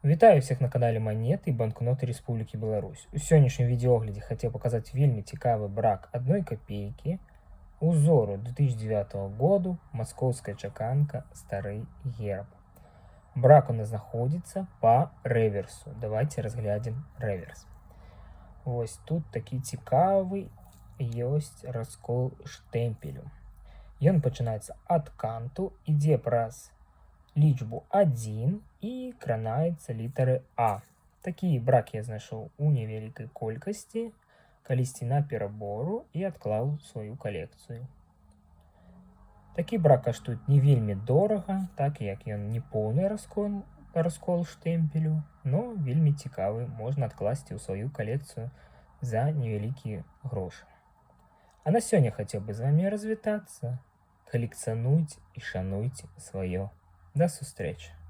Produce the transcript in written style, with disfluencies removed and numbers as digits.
Вітаю всех на канале «Монеты и банкноты Республики Беларусь». У сённяшнім відэааглядзе хацеў паказаць вельмі цікавы брак 1 копейкі узору 2009 году, маскоўская чаканка, стары герб. Брак у нас знаходзіцца по рэверсу. Давайте разглядзім рэверс. Вось тут такі цікавы ёсць раскол штэмпелю. Ён пачынаецца ад канту, ідзе праз лічбу 1 і кранаецца літары А. Такі брак я знайшоў у невялікай колькасці калісьці на перабору і адклаў сваю калекцыю. Такі брак каштуюць не вельмі дорага, так як ён не поўны раскол штэмпелю, но вельмі цікавы, можна адкласці ў сваю калекцыю за невялікія грошы. А на сёння хацеў бы з вами развітацца. Калекцыянуйце і шануйце сваё. Да сустрэчы!